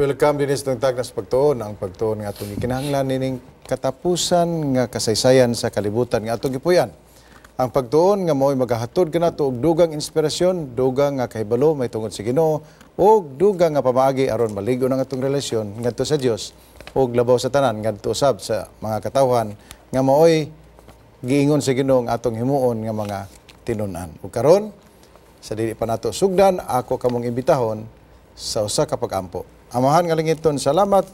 Welcome din sa Takna sa Pagtuon, ang pagtuon nga atong gikinahanglan nining katapusan nga kasaysayan sa kalibutan nga atong gipuy-an. Ang pagtuon nga mao'y magahatod kanato og dugang inspirasyon, dugang nga kahibalo may tungod sa Ginoo ug dugang nga pamaagi aron maligo ang atong relasyon ngadto sa Dios ug labaw sa tanan ngadto usab sa mga katawhan nga mao'y giingon sa Ginoo nga atong himuon nga mga tinun-an. Ug karon sa dili pa nato sugdan, ako kamong imbitahon sa usa ka pag-ampo. Amahan nga langiton, salamat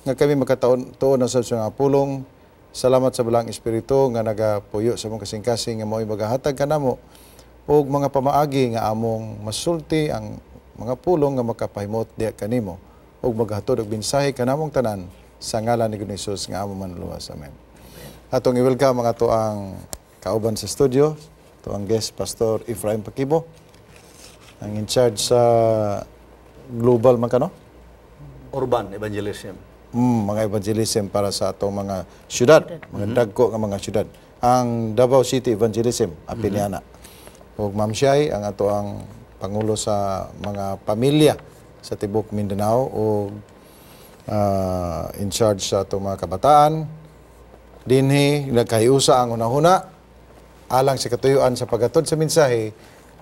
nga kami makatuon tuon na sa mga pulong. Salamat sa Balaang Espiritu nga nagapuyo sa among kasing-kasing nga mao'y magahatag kanamo og mga pamaagi nga among masulti ang mga pulong nga makapahimot diha kanimo ug maghatod og mensahe kanamong tanan sa ngalan ni Hesus nga among Manluluwas. Amen. Atong i-welcome ang atoang kauban sa studio, atoang guest, Pastor Ephraim Pakibo, ang in charge sa global man kano? Urban evangelism. Mga evangelism para sa atong mga syudad, mga dagko nga mga syudad. Ang Davao City Evangelism, apil niya na. Ug Ma'am Shai, ang atoang pangulo sa mga pamilya sa tibok Mindanao ug in charge sa atong mga kabataan. Dinhi nagkahiusa ang hunahuna alang sa katuyuan sa paghatod sa mensahe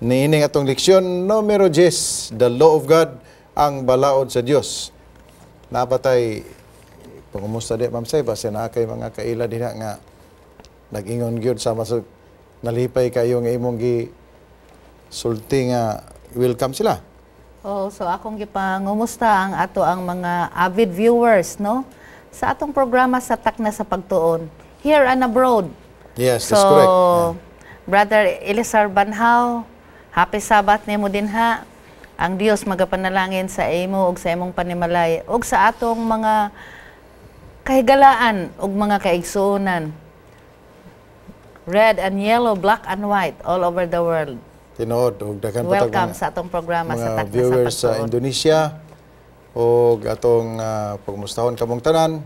niining atong leksyon numero 10, the law of God, ang balaod sa Dios. Napatay pangumusta di, Ma'am Say, basta naa kay mga kaila dinha nga nag-ingon gyud sama sa nalipay kayo nga imong gi sulti nga welcome sila. Oh, so akong gipangumusta ang ato ang mga avid viewers, no? Sa atong programa sa Takna sa Pagtuon, here and abroad. Yes, so, that's correct. Yeah. Brother Elisar Banhaw, happy Sabbath nimo dinha. Ang Dios magapanalangin sa imo ug sa imong panimalay ug sa atong mga kahigalaan ug mga kaigsuonan. Red and yellow, black and white, all over the world. Tinuod og daghan pa tag Welcome sa atong programa sa mga Takna sa viewers sa Pagtuon. Indonesia ug atong pagmustahon kamong tanan.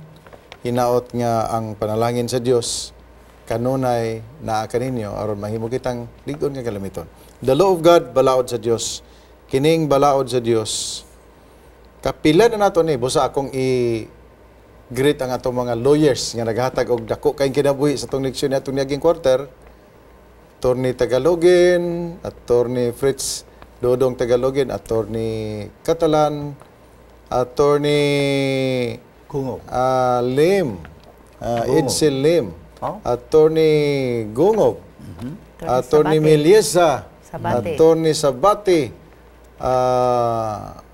Hinaot nga ang panalangin sa Dios kanunay naa kaninyo aron mahimo kitang lig-on nga galamiton. The law of God, balaod sa Dios. Kining balaod sa Dios, kapila na nato ni busa akong i greet ang atong mga lawyers nga naghatag og dako kay kinabuhi sa atong leksyon atong niaging quarter. Attorney Tagalogin, Attorney Fritz Dodong Tagalogin, Attorney Catalan, Attorney Kungo. Lim, Edsel Lim, Oh. Attorney Gungob, Attorney Sabate. Meliesa, Sabate. Attorney Sabati,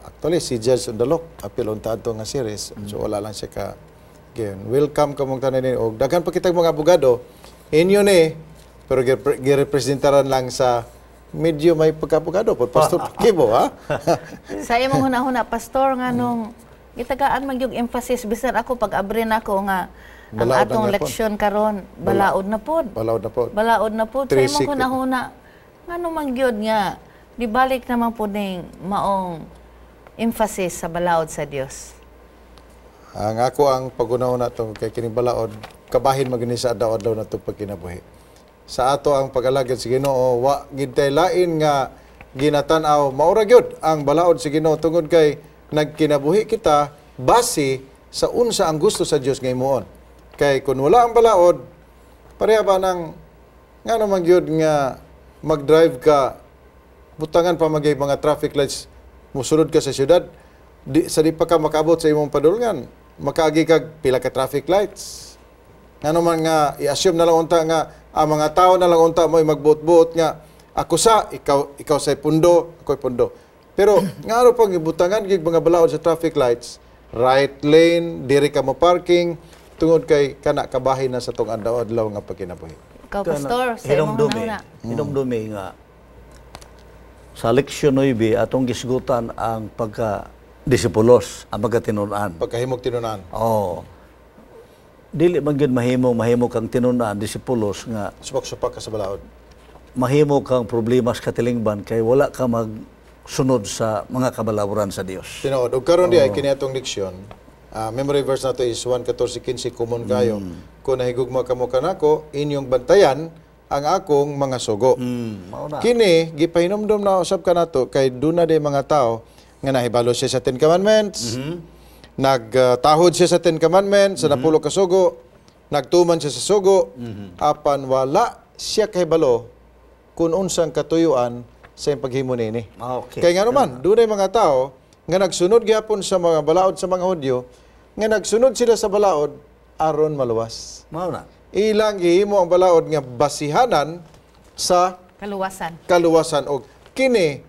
actually si Judge Undalok, apil unta ato nga series, so wala lang siya ka gayon. Welcome kamong tanan ni og daghan pa kitag mga abogado. Inyo ni pero girepresentaran lang sa medyo may pagka-abogado po, Pastor Pakibo, ha? Sa imong hunahuna, Pastor, nga nung gitagaan man yung emphasis bisan ako pag abri nako nga ang Balaod na atong gyapon. Leksyon karon balaod na pod. Balaod na po. Balaod na pod. Sa Three imong hunahuna, ngano man gyud nga dibalik naman pod ning maong emphasis sa balaod sa Dios? Ang ako ang pagunahon nato kay kining balaod kabahin magini sa adlaw-adlaw nato pagkinabuhi. Sa ato ang pag-alagad sa Ginoo, wa gid tay lain nga ginatan-aw, maura gyud ang balaod sa Ginoo tungod kay nagkinabuhi kita base sa unsa ang gusto sa Dios nga himuon. Kay kun wala ang balaod, pareha ba nang ngano man gyud nga mag-drive ka, butangan pa magay mga traffic lights, musulod ka sa syudad, di, sa di pa ka makaabot sa imong padulngan, makaagi kag pila ka traffic lights. Ngano man nga i-assume na lang unta nga ang mga tao na lang unta mo'y magbuot-buot nga ako sa ikaw, ikaw sa pundo, ako'y pundo. Pero ngano pang ibutangan gig mga balaod sa traffic lights, right lane, diri ka mo parking, tungod kay kana kabahin na sa tong adlaw-adlaw nga pagkinabuhi. Ikaw, Pastor, sa imong Hinumdumi, hunahuna. Hinumdumi nga sa leksyon 9 atong gisgutan ang pagka disipulos, ang pagkatinunan. Pagkahimog tinunan. Oh. Dili man gyud mahimo mahimo kang tinunan, disipulos nga Supak-supak ka sa balaod. Mahimo kang problema sa katilingban kay wala ka magsunod sa mga kabalawran sa Dios. Tinuod. Ug karon di ay kini atong leksyon. Memory verse nato is 1:14-15, common kayo. "Kung nahigugma kamo kanako, inyong bantayan ang akong mga sugo." Mao na. Kini gipahinumdom na usab kanato kay duna day mga tao nga nahibalo siya sa Ten Commandments. Nagtahod siya sa Ten Commandments, sa napulo ka sugo, nagtuman siya sa sugo, apan wala siya kahibalo kung unsang katuyuan sa iyang paghimo nini. Kay nga naman, dunay mga tao nga nagsunod gyapon sa mga balaod sa mga Hudyo, nga nagsunod sila sa balaod aron maluwas. Mao na. Ilang gihimo ang balaod nga basihanan sa Kaluwasan. Kaluwasan. Og kini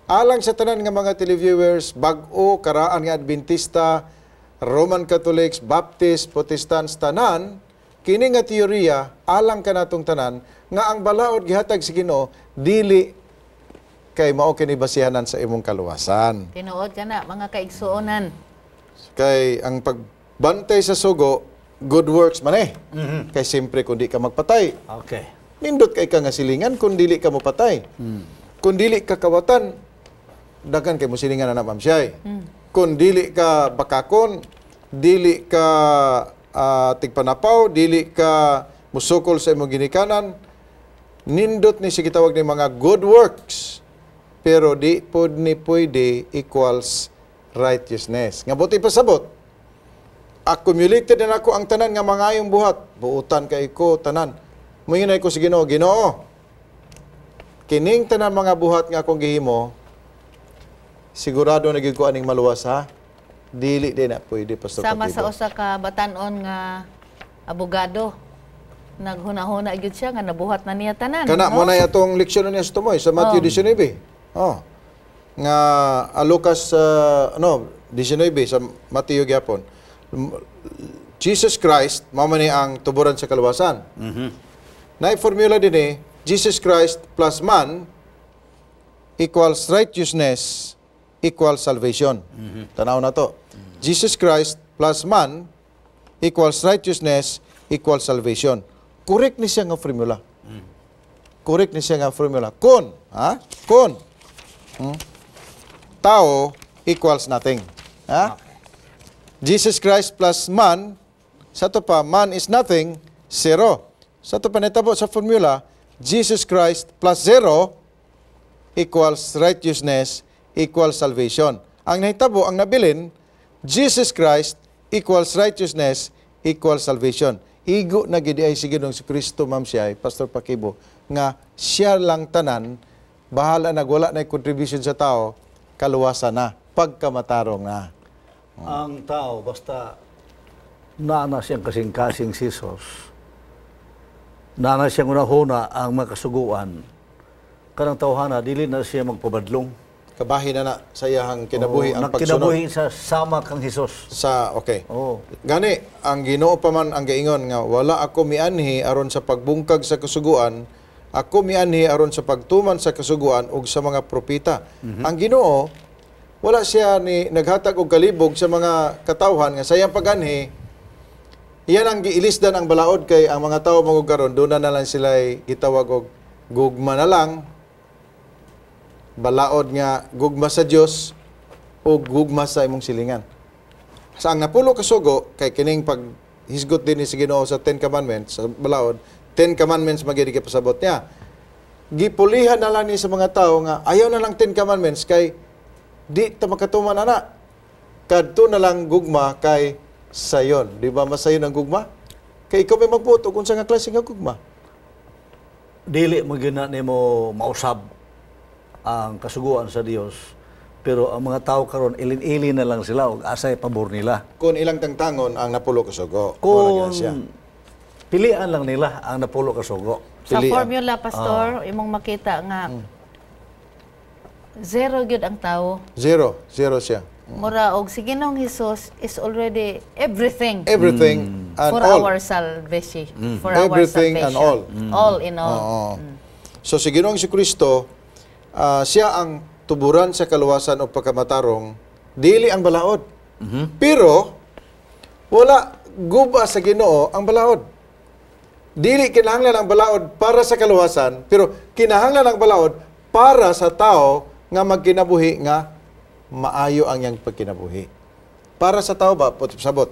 alang sa tanan nga mga televiewers, bag-o, karaan nga Adventista, Roman Catholics, Baptist, Protestants, tanan, kini nga teorya alang kanatong tanan nga ang balaod gihatag sa Ginoo dili kay mao kini basihanan sa imong kaluwasan. Tinuod ka na, mga kaigsuonan. Kay ang pagbantay sa sugo, good works man eh. Kay siyempre kung di ka magpatay, nindot kay ka nga silingan kung dili ka mopatay. Kung dili ka kawatan, daghan kay mo silingan na, Ma'am Siyay. Kung dili ka bakakon, dili ka tigpanapaw, dili ka musukol sa imong ginikanan, nindot ni si gitawag ni mga good works. Pero di pod ni pwede equals righteousness. Nga buti pasabot, accumulated na nako ang tanan nga mangayong buhat. Buutan kay ko tanan. Moingon ko sa Ginoo, "Ginoo, kining tanan mga buhat nga akong gihimo, sigurado na gyud ko aning maluwas, ha?" Dili din na pwede, Pastor Sama sa Pakibo. Usa ka batan-on nga abogado. Naghuna-huna gyud siya nga nabuhat na niya tanan. Kana no? mo na atong leksyon niya sa tumoy sa Matthew 19. Oh. Nga Lucas no 19 sa Matthew gyapon. Jesus Christ mao man ni ang tuburan sa kaluwasan. Naay formula din eh, Jesus Christ plus man equals righteousness equals salvation. Tanaw na to. Jesus Christ plus man equals righteousness equals salvation. Correct ni siya nga formula. Correct ni siya nga formula. Kung, ha? Kung tao equals nothing. Ha? Jesus Christ plus man, sa to pa, man is nothing, zero. Sa to pa nitabo sa formula, Jesus Christ plus zero equals righteousness equals salvation. Ang nahitabo, ang nabilin, Jesus Christ equals righteousness equals salvation. Igo na gid ay si Ginoong si Kristo, Ma'am siya, Pastor Pakibo, nga siya lang tanan, bahala nagwala na contribution sa tao, kaluwasan na, pagkamatarong na. Ang tao, basta naana siyang kasing-kasing si Jesus, naana siyang unahuna ang mga kasuguan, kanang tawhana, dili na siya magpabadlong. Kabahin na na sa iyahang kinabuhi Oo, ang pagsunod. Nagkinabuhi sa sama kang Jesus. Sa okay. Oo. Gani ang Ginoo pa man ang gaingon nga wala ako mianhi aron sa pagbungkag sa kasuguan, ako mianhi aron sa pagtuman sa kasuguan ug sa mga propeta. Ang Ginoo wala siya ni naghatag og kalibog sa mga katawhan nga sa iyang paganhi iyan ang giilisdan ang balaod, kay ang mga tawo mangud karon doon na lang sila gitawag og gugma na lang, balaod nga gugma sa Dios o gugma sa imong silingan. Sa ang napulo ka sugo, kay kining pag hisgot din ni si Ginoo sa Ten Commandments sa balaod, Ten Commandments magyud pasabot niya. Gipulihan na lang ni sa mga tao nga ayaw na lang Ten Commandments kay di ta makatuman ana. Kadto na lang gugma kay sayon. Di ba masayon ang gugma? Kay ikaw may magbuot og unsa nga klase nga gugma. Dili mo gyud na nimo mausab ang kasuguan sa Dios, pero ang mga tao karon ilin-ilin na lang sila og asay pabor nila. Kung ilang tangtangon ang napulo ka sugo. Kung Mao na siya. Pilian lang nila ang napulo ka sugo. Sa Pilian. formula, Pastor, imong makita nga zero gyud ang tao. Zero. Zero siya. Mura og si Ginoong Hesus is already everything Everything and for all. our salvation. For our Everything and salvation. All. All in all. Oo. So si Ginoong si Kristo, siya ang tuburan sa kaluwasan o pagkamatarong, dili ang balaod. Pero wala guba sa Ginoo ang balaod. Dili kinahanglan ang balaod para sa kaluwasan, pero kinahanglan ang balaod para sa tao nga magkinabuhi nga maayo ang iyang pagkinabuhi. Para sa tao ba, sabot.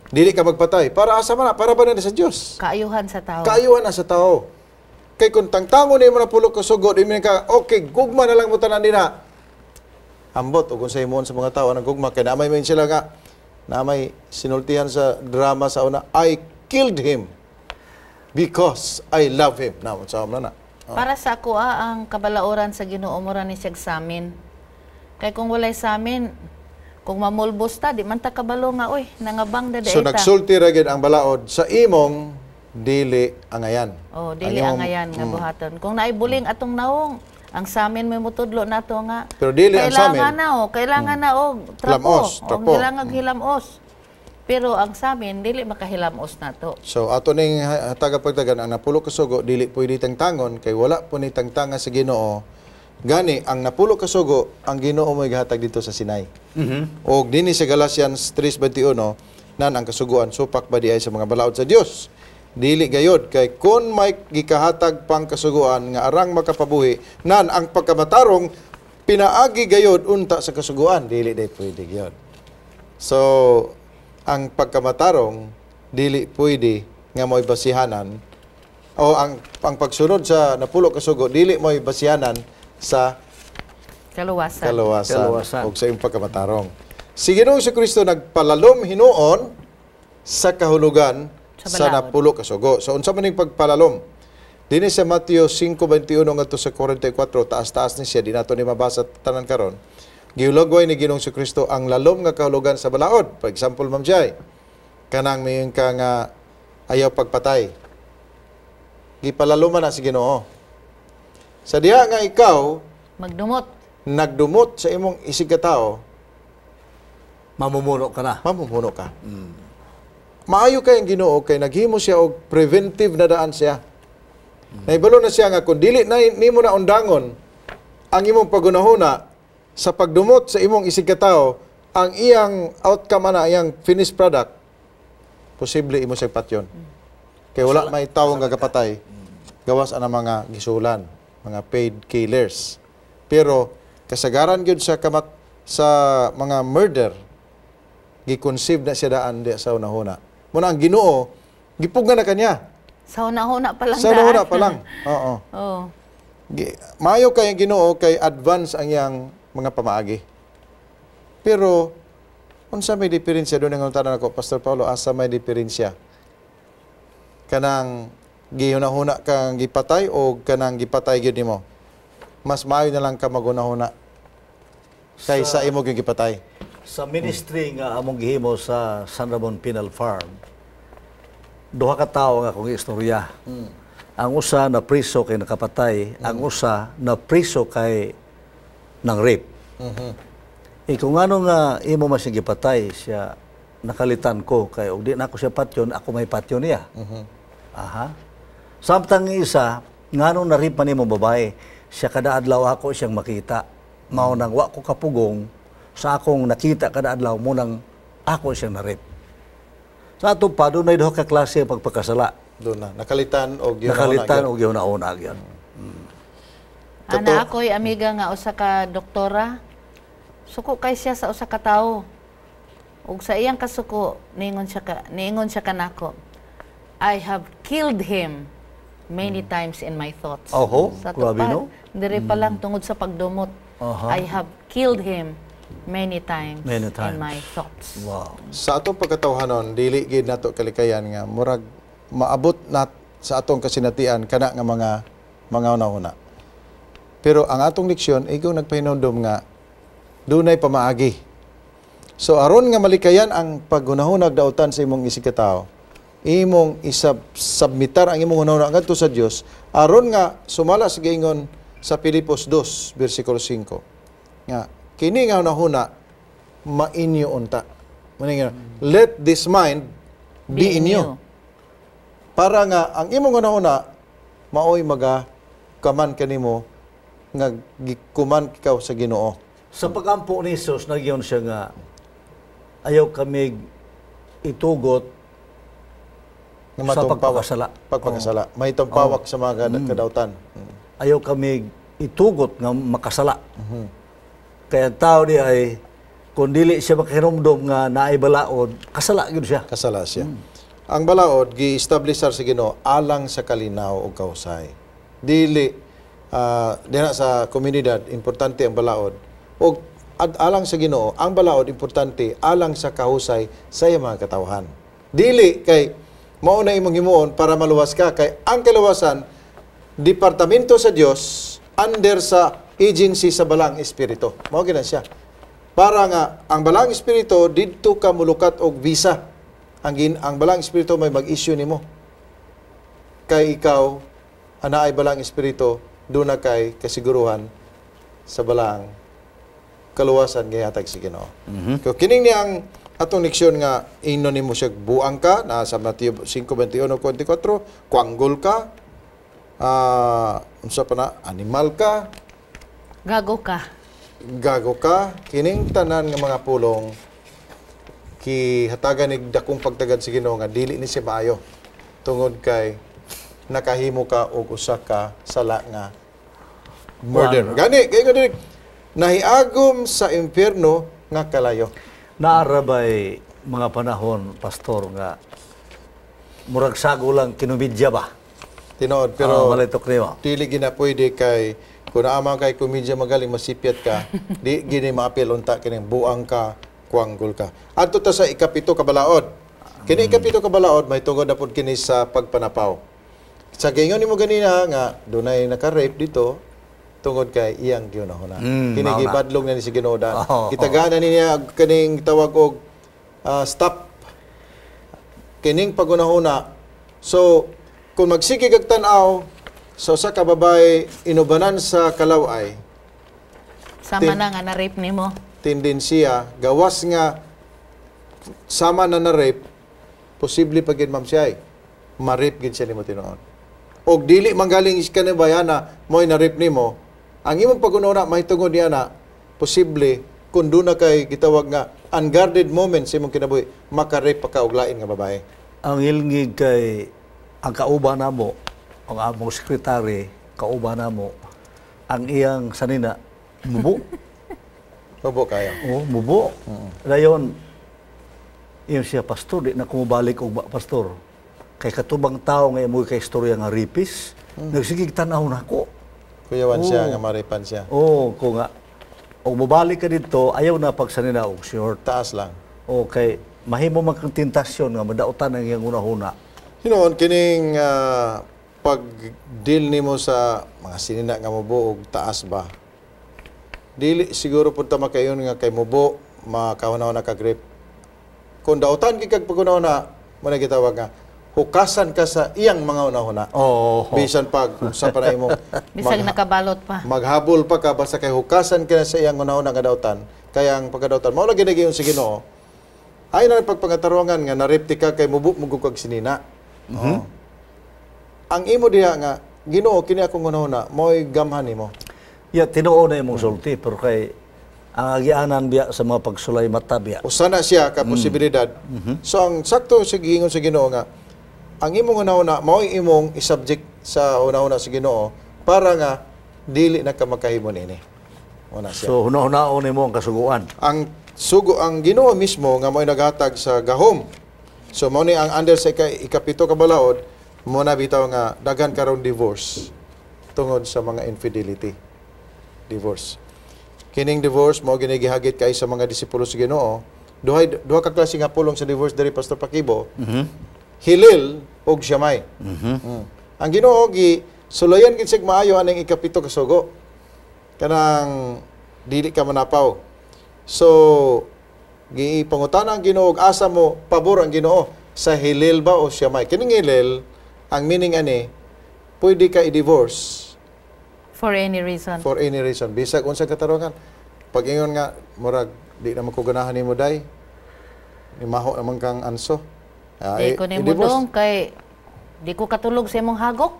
Dili ka magpatay. Para asa man na? Para ba na sa Dios? Kaayuhan sa tao. Kaayuhan na sa tao. Kay kung tangtangon nimo na pulo ka sugod, imo ka, okay, gugma na lang mo tanan dinha. Ambot, o kung sa himuon sa mga tao, anang gugma, kay naamay man sila nga, Na may sinultihan sa drama sa una, "I killed him because I love him." Na, unsa na na. Para sa ako, ang kabalaoran sa Ginoo mura ni siyag samin. Kay kung walay samin, kung mamulbos ta, di man ta kabalo nga, uy, nangabang na So ta. Nagsulti ra gyud ang balaod sa imong dili angayan. Oh, dili Ang imong- angayan nga buhaton. Kung naay buling atong nawong, ang samin may mutudlo nato nga Pero dili ang kailangan samin. Na oh, kailangan na og trapo. Hilamos, O, trapo. kailangan hilamos. Pero ang samin dili makahilamos nato. So ato ning hataga pagdagan, ang napulo ka sugo dili pwede tangtangon kay wala po ni tangtanga sa Ginoo. Gani ang napulo ka sugo, ang Ginoo mo'y gihatag dito sa Sinai. Og dinhi sa Galatians 3:21 nan, ang kasuguan supak ba diay sa mga balaod sa Dios? Dili gayod, kay kon may gikahatag pang kasuguan nga arang makapabuhi, nan ang pagkamatarong pinaagi gayod unta sa kasuguan, dili day pwede gyud. So, ang pagkamatarong dili pwede nga mo'y basihanan o ang pagsunod sa napulo ka sugo dili mo'y basihanan sa Kaluwasan. Kaluwasan, Kaluwasan. o sa iyong pagkamatarong. Si Ginoong Kristo nagpalalom hinuon sa kahulugan sa sa balaod. Napulo ka sugo. So unsa man ning pagpalalom? Dinhi sa Mateo 5:21 ngadto sa 44, taas-taas ni siya, di nato ni mabasa tanan karon. Gihulagway ni Ginoong Kristo ang lalom nga kahulugan sa balaod. For example, Ma'am Jai, kanang mayon ka nga ayaw pagpatay. Gipalaluman na si Ginoo. Sa diha nga ikaw Magdumot. Nagdumot sa imong isig ka tao, Mamumuno ka na. Mamumuno ka. Maayo kay ang Ginoo kay naghimo siya og preventive na daan siya. Naibalo na siya nga kung dili na nimo na undangon ang imong pagunahuna sa pagdumot sa imong isig ka tao, ang iyang outcome ana, iyang finished product, posible imo siya patyon. Kay wala may tawo nga gapatay gawas ana mga gisulan, mga paid killers. Pero kasagaran gyud sa kamat sa mga murder, gi-conceive na siya daan di sa unahuna. Muna ang Ginoo gipugngan na kanya. Sa una-una pa lang Sa unahuna daan. Pa lang. Oo. Maayo kay ang Ginoo kay advance ang iyang mga pamaagi. Pero unsa may diferensya doon ang tanan ako, Pastor Paulo, asa may diferensya? Kanang gihunahuna kang gipatay o kanang gipatay gyud nimo? Mas maayo na lang ka maghunahuna kaysa imo gyud gipatay. Sa ministry nga among gihimo sa San Ramon Penal Farm, duha ka tawo nga akong istorya. Ang usa na priso kay nakapatay, ang usa na priso kay nang rape. Eh kung ano nga imo man siyang gipatay siya, nakalitan ko kay og di na ako siya patyon, ako may patyon niya. Aha. Samtang ang isa, ngano na rape man nimo babae, siya kada adlaw ako siyang makita. Mao nang wa ko kapugong sa akong nakita kada adlaw mo nang ako siyang na-rape. Sa ato pa, doon ay duha ka klase ang pagpakasala. Doon na nakalitan og gihunahuna Nakalitan gyud. og gihuna-huna gyud. Ana ako'y amiga nga usa ka doktora. Suko kay siya sa usa ka tawo. Ug sa iyang kasuko, niingon siya kanako, "I have killed him many times in my thoughts." Oho, sa grabe, tupad, no? Diri pa lang tungod sa pagdumot. "I have killed him many times, Many in times. my thoughts." Sa atong pagkatawhanon, dili gid nato kalikayan nga murag maabot na sa atong kasinatian kana nga mga hunahuna. Pero ang atong leksyon ikaw nagpahinumdom nga dunay pamaagi. So aron nga malikayan ang paghunahunag dautan sa imong isig katao, imong isab-submitar ang imong hunahuna ngadto sa Dios aron nga sumala sa giingon sa Filipos 2 versikulo 5 nga kini nga hunahuna mainyo unta. Maningon, "Let this mind be in you." Para nga ang imong hunahuna maoy maga kaman kanimo nga gikuman ikaw sa Ginoo. Sa pagampo ni Jesus, nagyon siya nga ayaw kami itugot Nga sa matumpawak. Pagpakasala. Pagpakasala. May tumpawak sa mga kadautan. Ayaw kami itugot nga makasala. Kaya ang tao di ay kung dili siya makahinumdom nga naay balaod, kasala gyud siya. Kasala siya. Ang balaod gi-establish sa Ginoo alang sa kalinaw ug kahusay. Dili dinha sa komunidad importante ang balaod. Og At alang sa Ginoo, ang balaod importante alang sa kahusay sa iyang mga katawhan. Dili kay mao na imong himuon para maluwas ka, kay ang kaluwasan departamento sa Dios under sa agency sa Balaang Espiritu. Mao gina siya. Para nga ang Balaang Espiritu didto ka mulukat og visa. Ang Balaang Espiritu may mag-issue nimo. Kay ikaw anaay Balaang Espiritu, duna kay kasiguruhan sa balaang kaluwasan nga ihatag sa Ginoo. So kining ni ang atong leksyon nga ingnon nimo siya buang ka na sa Mateo 5:21-24, kwanggol ka, unsa pa na, animal ka, Gago ka. Gago ka, kining tanan nga mga pulong kihatagan ni dakong pagtagad sa Ginoo nga dili ni siya maayo tungod kay nakahimo ka og usa ka sala nga murder. Gani kay gani nahiagom sa impyerno nga kalayo. Naarabay mga panahon, pastor, nga murag sago lang kinumidya ba? Tinuod, pero pero malitok nimo. Dili gina pwede kay kung naama kay komedya magaling masipyat ka, di gini maapil unta kining buang ka, kwanggol ka. Adto ta sa ikapito ka balaod. Kini ikapito ka balaod may tungod na pud kini sa pagpanapaw. Sa giingon nimo ganina nga dunay naka-rape dito tungod kay iyang gihunahuna. Kini mao na. gibadlong na ni si Ginoo dan. Oo. Gitagaan na niya kining tawag og stop kining pagunahuna. So, kung magsige kag tan-aw sa usa ka babae inubanan sa kalaway, Sama na nga na-rape nimo. Tendensiya gawas nga sama na na-rape, posible pa gid, ma'am, siya ay ma-rape gid siya nimo tinuod. Og dili manggaling ka ni bayana mo'y na-rape nimo, ang imong pagunahuna mahitungod niya na posible kung doon na kay gitawag nga unguarded moment sa imong kinabuhi, maka-rape pa ka og lain nga babae. Ang ilngig kay ang kauban namo, ang among sekretary, kauban namo, ang iyang sanina, mubo. Mubo kayo. Oh, mubo. Dayon, iyon siya, "Pastor, di na ko mobalik og pastor. Kay katubang tao nga imo kay istorya nga rapist, nagsigig tan-aw nako." Kuyawan siya nga maripan siya. Oh, ko nga og mobalik ka dito, ayaw na pagsanina og short. Taas lang. Okay, mahimo man kang tentasyon nga madautan ang iyang hunahuna. Hinuon kining pag-deal nimo sa mga sinina nga mubo og taas ba? Dili siguro pud ta makayon nga kay mubo makahuna-huna kag rape. Kung dautan kay kag paghuna-huna, mo na gitawag nga hukasan ka sa iyang mga hunahuna. Bisan pag sa pa na imo Bisag nakabalot pa. Maghabol pa ka, basta kay hukasan ka na sa iyang hunahuna nga dautan, kaya ang pagkadautan mao lagi nagyayon sa Ginoo. Ay na pagpangatarungan nga na-rape ka kay mubo mo kag sinina. Oo. Ang imo diha nga, "Ginoo, kini akong hunahuna, mo'y gamhan nimo." Ya, tinuo na imong sulti, pero kay ang agianan biya sa mga pagsulay mata biya. Usa na siya ka posibilidad. So ang sakto sa giingon sa Ginoo nga ang imong hunahuna mao'y imong i-subject sa hunahuna sa Ginoo para nga dili na ka makahimo niini. Una siya. So hunahunahon nimo ang kasuguan. Ang sugo, ang Ginoo mismo nga mo'y naghatag sa gahom. So mao ni ang under sa ikapito ka balaod, mo na bitaw nga daghan karon divorce tungod sa mga infidelity. Divorce. Kining divorce mo ginigihagit kay sa mga disipulo sa Ginoo. Duhay duha ka klase nga pulong sa divorce diri, Pastor Pakibo. Hilil ug Shamay. Ang Ginoo gi sulayan gid sig maayo aning ikapito ka sugo. Kanang dili ka manapaw. So gipangutana ang Ginoo og asa mo pabor ang Ginoo, sa Hilil ba o Shamay. Kining Hilil, ang meaning ani, pwede ka i-divorce For any reason. For any reason. Bisag unsa katarungan. Pag ingon nga murag di na ko ganahan nimo day. Imaho naman kang anso. Ah, Di ko nimo i-divorce. dong kay di ko katulog sa imong hagok.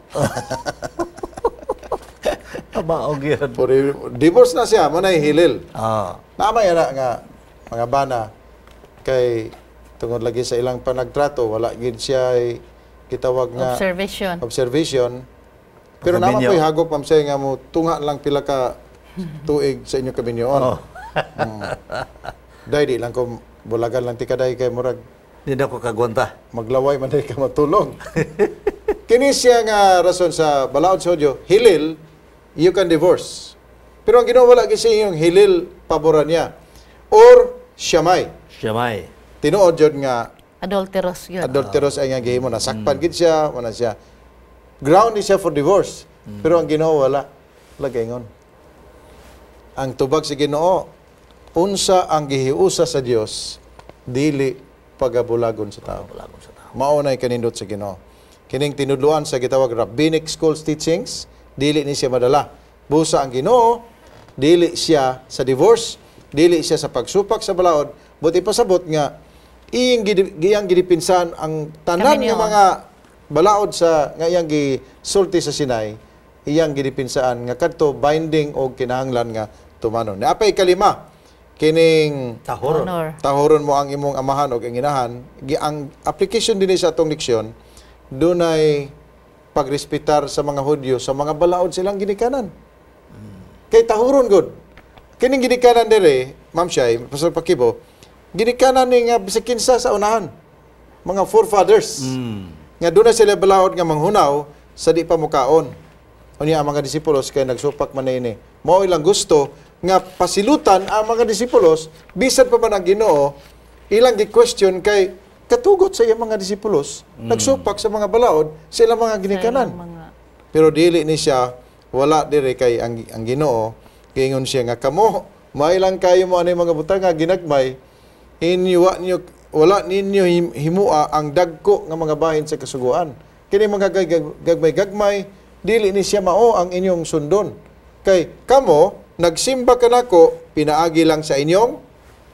Maog yan. For divorce na siya, mo na Hilil. Naamay ana nga mga bana kay tungod lagi sa ilang panagtrato, wala gid siya ay gitawag nga Observation. Observation. Pero naman Pagkaminyo. po'y hagop, ma'am, siya nga mo tunga lang pila ka tuig sa inyong kaminyoon. Day di lang ko bulagan lang ti kaday kay murag Di na ko kagwanta. Maglaway man day ka matulog. Kini siya nga rason sa balaod sa Hudyo, Hilil, you can divorce. Pero ang Ginoo wala gyud siya yung Hilil. pabora niya. Or Shammai. Shammai. Tinuod jud nga Adulterous yun. Adulterous ay nga gihimo, nasakpan gid siya, wala siya. Ground ni siya for divorce. Pero ang Ginoo wala. Lagayngon. Ang tubag sa Ginoo, unsa ang gihiusa sa Dios, dili pagabulagon sa tao. Bulagon sa tao. Mao nay kanindot sa Ginoo. Kining tinudluan sa gitawag rabbinic schools teachings, dili ni siya madala. Busa ang Ginoo, dili siya sa divorce, dili siya sa pagsupak sa balaod, buti pasabot nga iyang gidipinsan ang tanan Kami nga niyo. Mga balaod sa nga iyang gisulti sa Sinai, iyang gidipinsaan nga kadto binding og kinahanglan nga tumanon. Apay kalima, kining Tahoron. Honor. Tahoron mo ang imong amahan o ang inahan, ang application dinhi sa atong leksyon, dunay pagrespetar sa mga Hudyo sa mga balaod silang ginikanan. Kay tahuron gud. Kining ginikanan dire, Ma'am Shai, Pastor Pakibo, ginikanan ni nga bisag kinsa sa unahan. Mga forefathers. Nga doon sila balaod nga manghunaw sa di pa mukaon. Unya ang mga disipulos kay nagsupak man ini. Mao ilang gusto nga pasilutan ang mga disipulos bisan pa man ang Ginoo ilang gi-question kay katugot sa iyang mga disipulos nagsupak sa mga balaod sa ilang mga ginikanan. Sa ilang mga Pero dili ni siya, wala dire kay ang Ginoo giingon siya nga kamo mailang kayo mo ani mga butang nga ginagmay inyo wa niyo wala ninyo himua ang dagko nga mga bahin sa kasuguan. Kini mga gagmay-gagmay dili ni siya mao ang inyong sundon. Kay kamo nagsimba kanako pinaagi lang sa inyong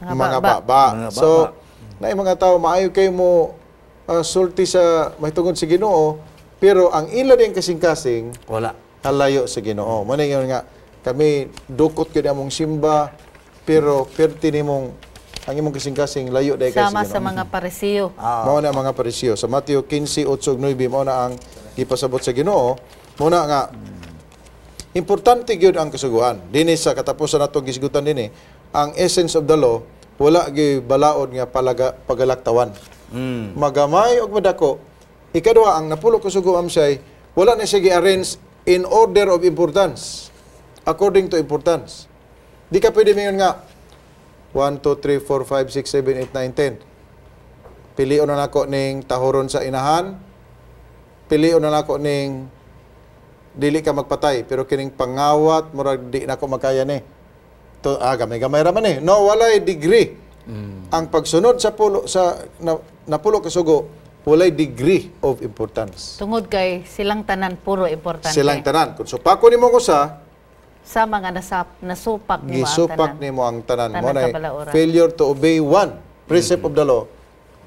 Mga mga baba. baba. Mga So naay mga tao maayo kay mo sulti sa mahitungod sa Ginoo, pero ang ila din kasing-kasing Wala. halayo sa Ginoo. Mao na yun nga kami dukot gyud among simba, pero perti nimong ang imong kasing-kasing layo dai kay Sama sa sa Ginoo. mga Parisiyo. Mao na ang mga Parisiyo. Sa Mateo 15:8 ug 9 mao na ang gipasabot sa Ginoo. Mao na nga importante gyud ang kasuguan. Dinhi sa katapusan natong gisgutan dinhi, ang essence of the law, wala gyud balaod nga palaga, pagalaktawan. Magamay og madako. Ikaduha, ang napulo kasuguan siya, wala na siya gi-arrange in order of importance. According to importance. Di ka pwede mayon nga 1, 2, 3, 4, 5, 6, 7, 8, 9, 10. Pilion na nako ning tahoron sa inahan. Pilion na nako ning dili ka magpatay, pero kining pangawat murag di nako makaya ni. To gamay-gamay ra man eh. No, walay degree. Ang pagsunod sa pulo sa napulo ka sugo, walay degree of importance. Tungod kay silang tanan puro importante. Silang tanan. Kung supako nimo ko sa Sa mga nasupak nimo ang gisupak tanan. Nimo ang tanan. Tanan Mo na kabalaoran. failure to obey one precept of the law,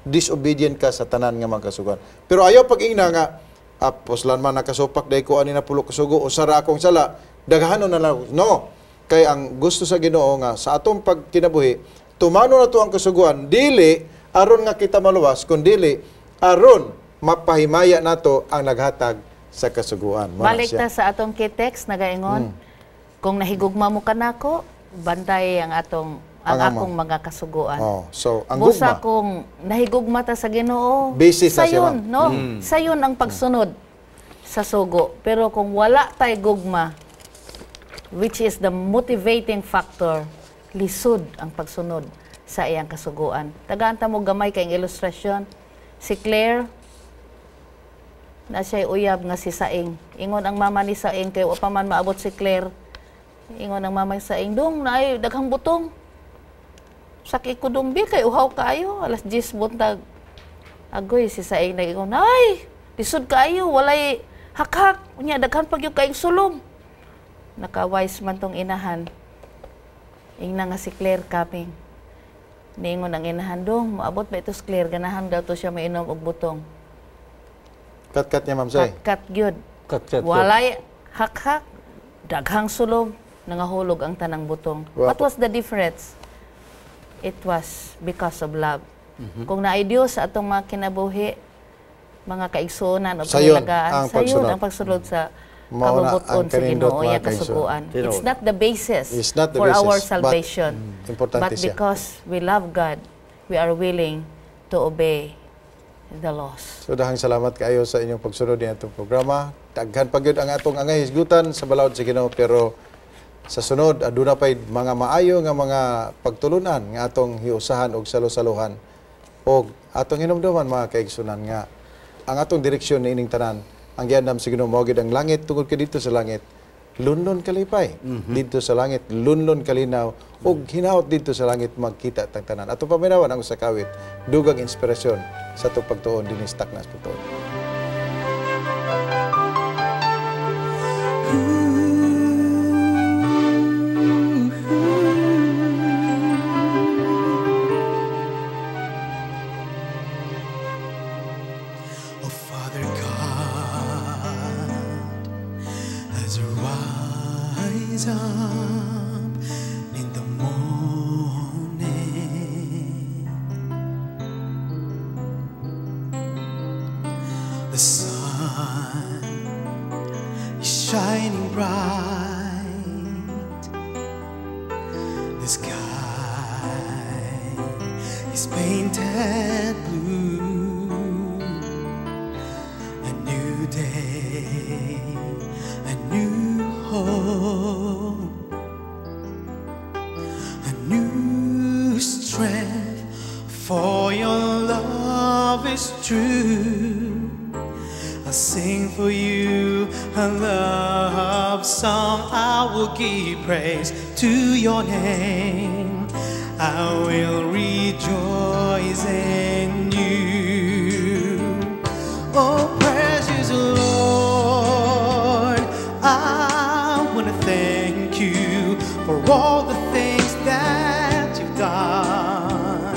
disobedient ka sa tanan nga mga kasuguan. Pero ayaw pag-ingna nga aposlan man nakasupak day ko ani napulo kasugo o sara akong sala, daghanon na lang. No. Kay ang gusto sa Ginoo nga sa atong pagkinabuhi, tumano na to ang kasuguan dili aron nga kita maluwas, kundi aron mapahimaya nato ang naghatag sa kasuguan. Mo na Balik siya. Ta sa atong key-text nagaingon, kung nahigugma mo kanako, bantay ang atong ang, Ang akong mga kasuguan. Oh, so ang Busa gugma kung nahigugma ta sa Ginoo, Basis na siya, sayon, ma'am. no? Sayon ang pagsunod sa sugo. Pero kung wala tay gugma, which is the motivating factor, lisod ang pagsunod sa iyang kasuguan. Tagaan ta mo gamay kay ilustrasyon. Si Claire, na siya'y uyab nga si Saing. Ingon ang mama ni Saing kay wa pa man maabot si Claire. Ingon ang mama ni Saing, "Dong, naay daghang butong. Saki ko dong bi kay uhaw kaayo alas 10 buntag." Agoy si Saing nag-ingon, "Ay, lisod kaayo, walay hakhak. Unya daghan pag yung kaayong sulom." Naka-wise man tong inahan. Ingna nga si Claire coming. Niingon ang inahan, "Dong, maabot ba ito si Claire? Ganahan daw to siya mainom og butong." Kat-kat niya, Ma'am Sai. Kat-kat gyud. Kat-kat gyud. Walay hakhak, daghang sulom, nangahulog ang tanang butong. What was the difference? It was because of love. Kung naay Dios sa atong mga kinabuhi, mga kaigsuonan o Sayon kanilagaan, ang sayon pagsunod. Ang pagsunod sa Mao na kabubut-on ang sa kanindot, Ginoo, mga iya kasuguan. kaigsuonan. It's not the basis It's not the for basis, our but salvation. importante But siya. because we love God, we are willing to obey the laws. So daghang salamat kaayo sa inyong pagsunod ni atong programa. Daghan pa gyud ang atong angay hisgutan sa balaod sa Ginoo, pero Sa sunod, aduna pay mga maayo nga mga pagtulunan nga atong hiusahan og salo-saluhan og atong hinumduman, mga kaigsunan, nga ang atong direksyon niining tanan ang giandam sa Ginoo mao gid ang langit, tungod kay didto sa langit lunlon kalipay, didto sa langit lunlon kalinaw, ug hinaot didto sa langit magkita tang tanan. Ato paminawan ang usa ka awit, dugang inspirasyon sa atong pagtuon dinhi sa Taknas Pagtuon. Oh, Father God, as I rise up in the morning, the sun is shining bright, the sky is painted blue. A new day, a new hope, a new strength, for your love is true. I'll sing for you a love song. I will give praise to your name. I will rejoice in you. Oh, precious Lord, I want to thank you for all the things that you've done.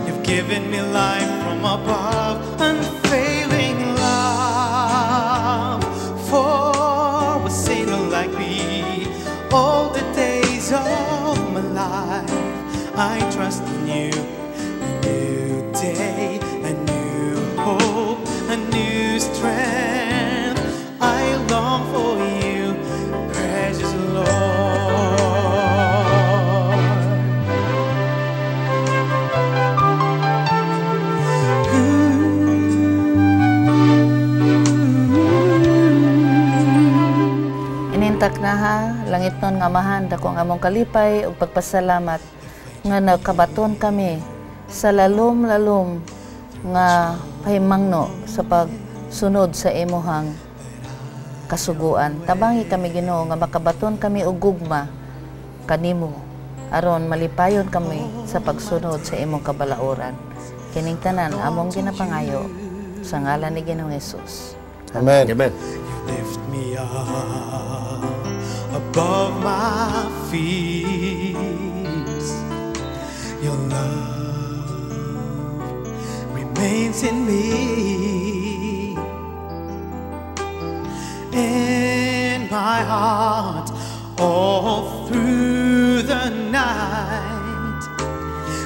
You've given me life from above, unfailing love for a sinner like me. All the days of my life, I trust in you. A new day, a new hope, a new strength. I long for you, precious Lord. Inintak na ha, langit nun nga Amahan, dako ang among kalipay ug pagpasalamat nga nakabaton kami sa lalom-lalom nga pahimangno sa pagsunod sa imuhang kasuguan. Tabangi kami, Ginoo, nga makabaton kami og gugma kanimo aron malipayon kami sa pagsunod sa imong kabalaoran. Kining tanan among ginapangayo sa ngalan ni Ginoong Hesus. Amen. Amen. You lift me up above my fears. Your love remains in me. In my heart, all through the night,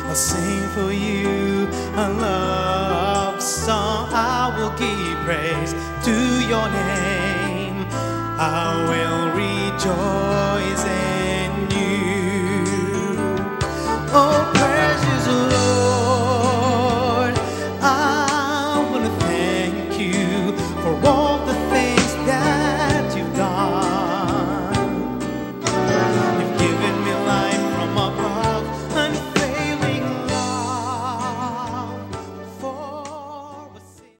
I'll sing for you a love song. I will give praise to your name. I will rejoice